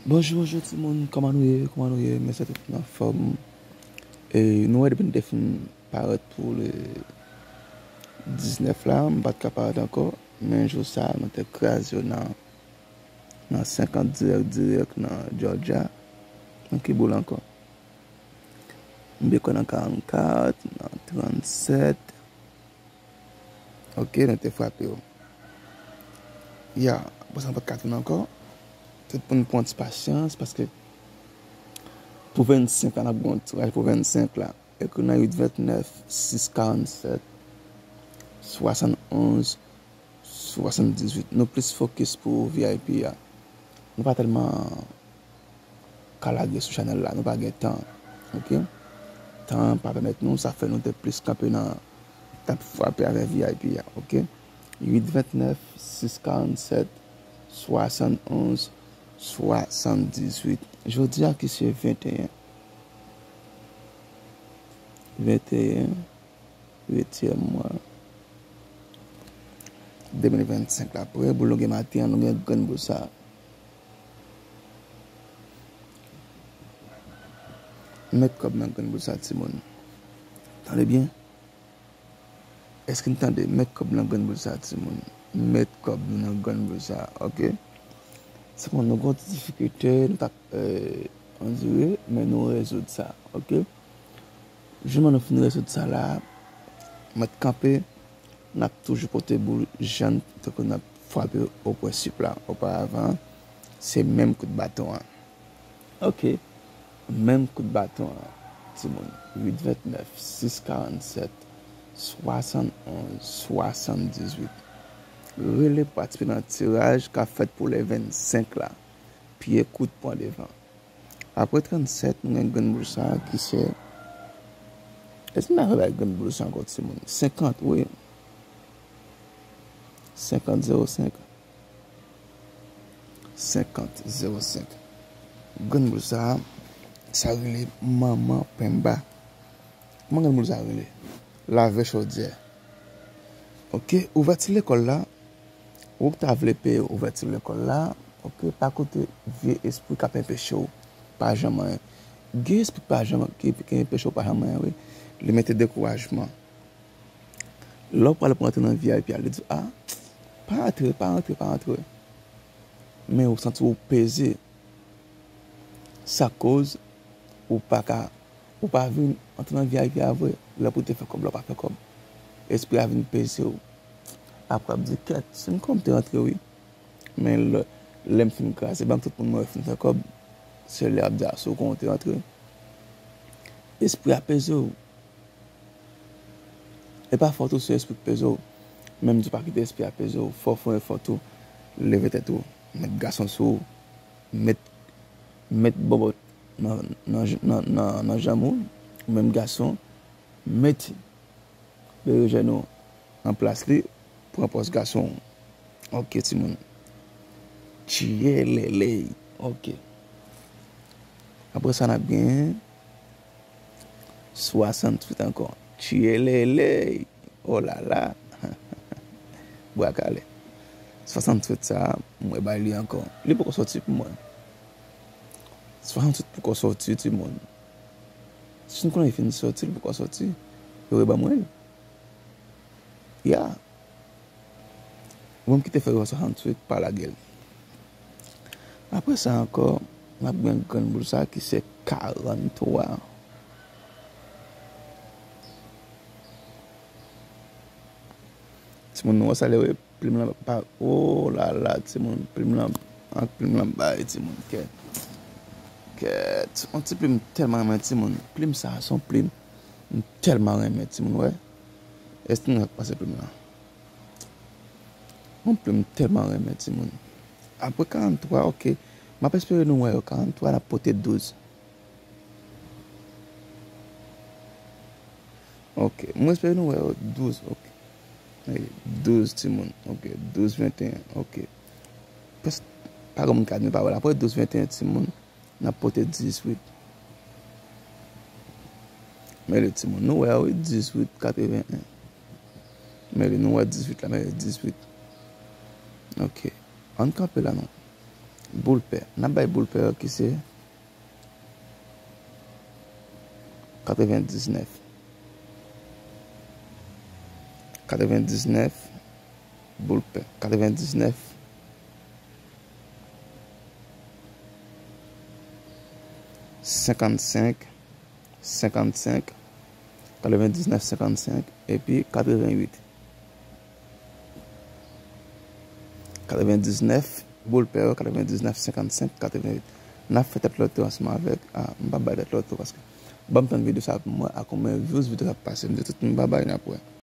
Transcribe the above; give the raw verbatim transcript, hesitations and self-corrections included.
Bonjou, bonjou timoun, kòman nou ye? Kòman nou ye? M espere tout moun anfòm. E nou wè depi nou te fin parèt pou le diznèf la, m pa t ka parèt ankò, men jou sa a, nou te kraze yo nan, nan senkant dirèk, dirèk nan Georgia. Nan ki boul ankò? M dekò nan karannkat, nan trannsèt. Ok, nou te frape yo. Ya, apre sa, nou pa t ka tounen ankò. Tout moun pran ti pasyans, paske pou vennsenk la, n ap gen yon tiraj pou vennsenk la. Ekri nan uit vennèf, sis karannsèt, swasannonz, swasanndizuit. Nou plis fokis pou V I P a. Nou pa tèlman ka lage sou chanèl la, nou pa gen tan. Ok? Tan an pa pèmèt nou, sa fè nou te plis kanpe nan, t ap frape avè V I P a. Ok? Uit vennèf, sis karannsèt, swasannonz, swasanndizuit. Jodi a ki se venteyen. Venteyen, uityèm mwa de mil vennsenk la. Premye boul nou gen maten an, nou gen grenn boul sa. Met kòb nan grenn boul sa, timoun. Tande byen. Èske n tande? Met kòb nan grenn boul sa, timoun. Met kòb nou nan grenn boul sa, ok? Se kon nou gen yon ti difikilte, nou t ap, euh, andire, men nou rezoud sa, ok? Jouman nou fin rezoud sa la, mèt kanpe, n ap toujou pote boul jan tankou n ap frape o prensip la oparavan, se menm kout baton an. Ok, menm kout baton an, timoun. Uit vennèf, sis karannsèt, swasannonz, swasanndizuit. Rele pou patisipe nan tiraj k ap fèt pou le vennsenk la. Pye kout pran devan. Apre trannsèt, nou gen grenn boul sa a ki se, èske n ta fè bay grenn boul sa ankò, timoun? Senkant, wi. Senkant zewo senk. Senkant zewo senk. Grenn boul sa a, sa rele Manman Penba. Kòman grenn boul sa a rele? Lave chodyè. Ok, ouvèti lekòl la. Ou k ta vle peye ouvèti lekòl la, ok, pa koute vye espri k ap enpeche w pa janm anyen. Gen espri k pa janm, ki, ki enpeche w pa janm anyen, wi. Li mete dekourajman. Lè w pral pou antre nan V I P a, li di, a, pa antre, pa antre, pa antre. Men ou santi w peze. Sa koz ou pa ka, ou pa vin antre nan V I P a vre. Lè pou te fè kòb la, ou pa fè kòb. Espri a vin peze w. Apre ap di, kèt, se m kòm te rantre wi. Men lè, lè m fin kraze bank, tout moun mwen fin fè kòb. Se lè ap di a sou kon te rantre. Espri a peze w. E pa fòt ou se espri k peze w. Menm di w pa kite espri a peze w. Fò w fè yon efò tou. Leve tèt ou. Met gason sou ou. Met, met bòbòt nan, nan, nan, nan, nan janm ou. Ou menm gason. Met berejèn ou an plas li. Pran pòz gason. Ok, timoun. Tiyeleley. Ok. Apre sa, n ap gen swasanntuit ankò. Tiyeleley. Oh la la. Bwa kale. Swasanntuit sa, mwen bay li ankò. Li poko sòti pou mwen. Swasanntuit poko sòti, timoun. Si n konnen li fin sòti, li poko sòti, yo reban mwen li. Ya. Ou menm ki te fè yo swasanntuit, pa lage l. Apre sa ankò, n ap gen grenn boul sa ki se karanntwa. Timoun, nou wè sa lè plim lan pa, oh la la, timoun, plim lan, ak plim lan bay, timoun, kèt. Kèt, yon ti plim m tèlman renmen, timoun. Plim sa a se yon plim m tèlman renmen, timoun, wè. Èske nou wè k pase plim lan? Yon plim m tèlman renmen, timoun. Apre karanntwa, ok. M ap espere nou wè yo. Karanntwa, n ap pote douz. Ok. Mwen espere nou wè yo. Douz, ok. Ey, douz, timoun. Ok. Douz venteyen. Ok. Pès, pa gen moun ka di m pa wè l. Apre douz venteyen, timoun. N ap pote dizuit. Men li, timoun, nou wè, wi, dizuit katreven en. Men li, nou wè dizuit la, men li, dizuit. Ok. Ann kanpe la, non. Boul pè. N ap bay boul pè yo ki se katrevendiznèf. Katrevendiznèf, boul pè. Katrevendiznèf, senkannsenk, senkannsenk, katrevendiznèf, senkannsenk, epi katrevenuit. Katrevendiznèf, boul pè yo, katrevendiznèf, senkannsenk, katrevenuit. N ap fè tèt loto ansanm avèk, ah, m p ap bay tèt loto paske, ban m tann videyo sa pou m wè a konbyen views videyo sa ap pase. M di tout moun babay, n ap wè.